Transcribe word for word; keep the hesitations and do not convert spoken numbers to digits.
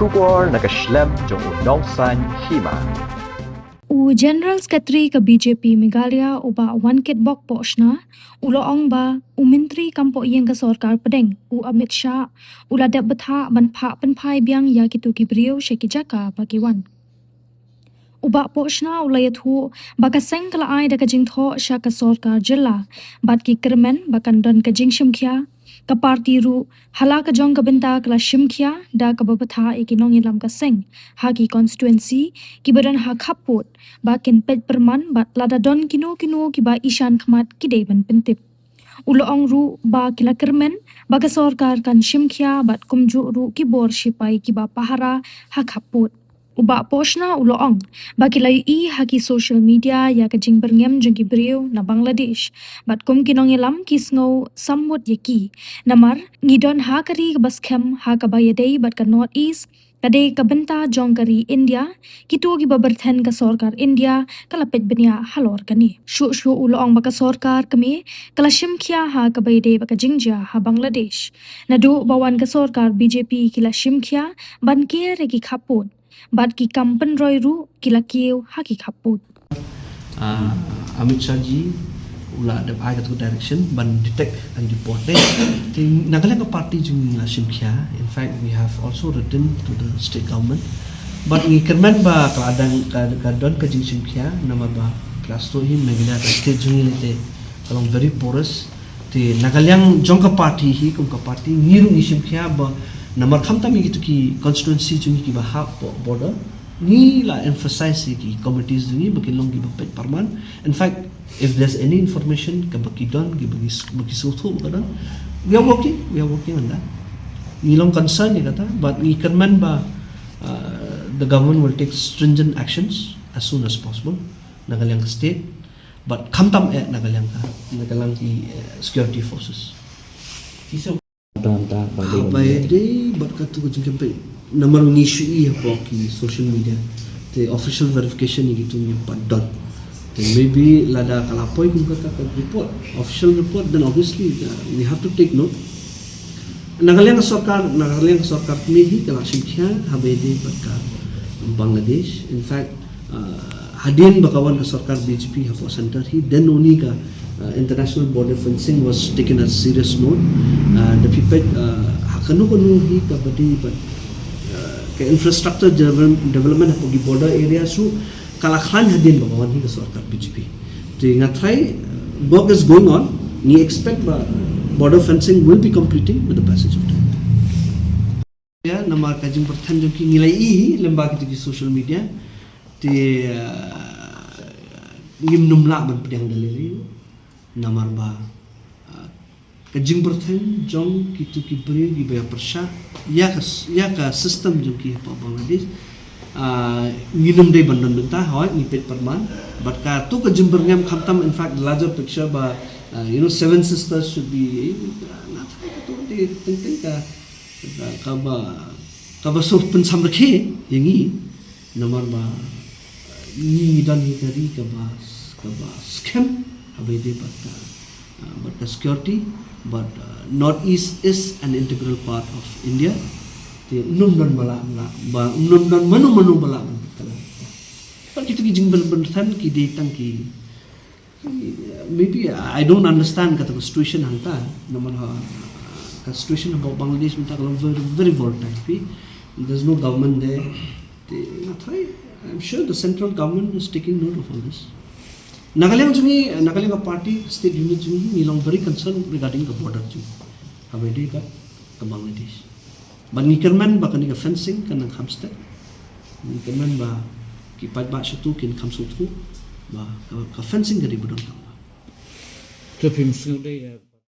Khubor na ka shlem jong u Nongsaiñ Hima. U General Secretary ka B J P Meghalaya u Bah Wankitbok Pohshna u la ong ba u Myntri kam poh ïing ka sorkar pdeng u Amit Shah u la dep bthah ban phah pynphai biang ïa kito ki briew sha ki jaka ba ki wan. U Bah Pohshna u la ïathuh ba ka seng ka la ai da ka jingthoh sha ka sorkar jylla bad ki kyrmen ba kan don ka jingshim khia. Ka party ruh ha la ka jong ka bynta ka la shim khia da kaba bthah ïa ki nongïalam ka seng ha ki constituency kiba don ha khappud ba kin peit pyrman bad lada don kino kino kiba ishan khmat ki dei ban pyntip. U la ong ruh ba ki la kyrmen ba ka sorkar kan shim khia bad kumjuh ruh ki bor shipai kiba pahara ha khappud. U Bah Pohshna u la ong ba ki la ïohi ha ki social media ïa ka jingbyrngem jong ki briew na Bangladesh bad kum ki nongïalam ki sngew sammut ïa ki. Namar ngi don ha ka ri kaba skhem ha kaba ïadei bad ka North East, ka dei ka bynta jong ka ri India. Kito kiba pyrthen ka sorkar India ka la peit bniah halor kane. Shuh shuh u la ong ba ka sorkar kmie ka la shim khia ha kaba ïadei bad ka jingjia ha Bangladesh. Naduh ba wan ka sorkar B J P ki la shim khia ban ker ïa ki khappud bad ki kam pynroi ruh ki la kiew ha ki khappud. Uh, Amit Shah ji u la dep ai katu direction ban detect and report ne. Te na ka liang ka party jong ngi la shim khia. In fact, we have also written to the state government. But ngi kyrmen ba ka la dang ka, ka don ka jingshim khia namar ba ka la sdang hi Meghalaya ka state jong ngi lei te ka long very porous. Te na ka liang jong ka party hi kum ka party ngi ruh ngi shim khia ba namar khamtam ïa kitu ki constituency jong ngi kiba hap border. Ngi la emphasize ïa ki committees jong ngi ba ki long kiba peit pyrman. In fact, if there's any information kaba ki don kiba ki sngewthuh ba ka don, we are working, we are working on that. Ngi long concern ïa kata but ngi kyrmen ba uh, the government will take stringent actions as soon as possible na ka liang ka state but khamtam eh na ka liang ka na ka liang ki eh, security forces. Ki so Don ta ba dei ba dei bad katu ka jingkyrmen namar ngi shu ïohi hapoh ki social media. Te official verification ïa kitu ngim pat don. Te maybe lada ka la poi kum kata ka report, official report, then obviously uh, we have to take note. Na ka liang ka sorkar, na ka liang ka sorkar kmie hi ka la shim khia ha ba ïadei bad ka Bangladesh. In fact, uh, hadien ba ka wan ka sorkar B J P hapoh center hi, then only ka uh, international border fencing was taken as serious note. Uh, da phi peit uh, ha kano kano hi kaba dei bad uh, ka infrastructure develop- development hapoh ki border areas ruh ka la khlaiñ hadien ba ka wan hi ka sorkar B J P. Te nga tharai uh, work is going on. Ngi expect ba border fencing will be completing with the passage of time. Ïa namar ka jingpyrthen jong ki ngi la ïohi hi lyngba kito ki social media. Te uh, ngim nym lah ban pdiang da lei lei namar ba uh, ka jingpyrthen jong kito ki briew kiba ïa pyrshah ïa ka s- ïa ka system jong ki hapoh Bangladesh. Uh, ngi nym dei ban don bynta hooid ngi peit pyrman bad katu ka jingbyrngem khamtam in fact the larger picture ba uh, you know Seven Sisters should be uh, nga tharai katu dei teng teng ka ka- kaba kaba sngewpynsam rakhe ïa ngi namar ba uh, ngi don hi ka ri kaba kaba skhem ha ba ïadei bad ka uh, bad ka security but uh, North East is an integral part of India. Te nym don ba lah ba lah ba nym don mano mano ba lah ban pynkylla. Bad kito ki jingpyrthen ki dei tang ki maybe I don't understand kata ka situation hangta namar ha ka situation hapoh Bangladesh mynta ka long very very volatile phi. There's no government there. Te nga tharai I'm sure the central government is taking note of all this. Na ka liang jong ngi na ka liang ka party state unit jong ngi ngi long very concerned regarding ka border jong ngi ha ba ïadei bad ka Bangladesh. Bad ngi kyrmen ba kane ka fencing kan nang kham stet. Ngi kyrmen ba ki paidbah shatu kin kham sngewthuh ba ka, ka fencing ka dei ba donkam. To phim sngewdei.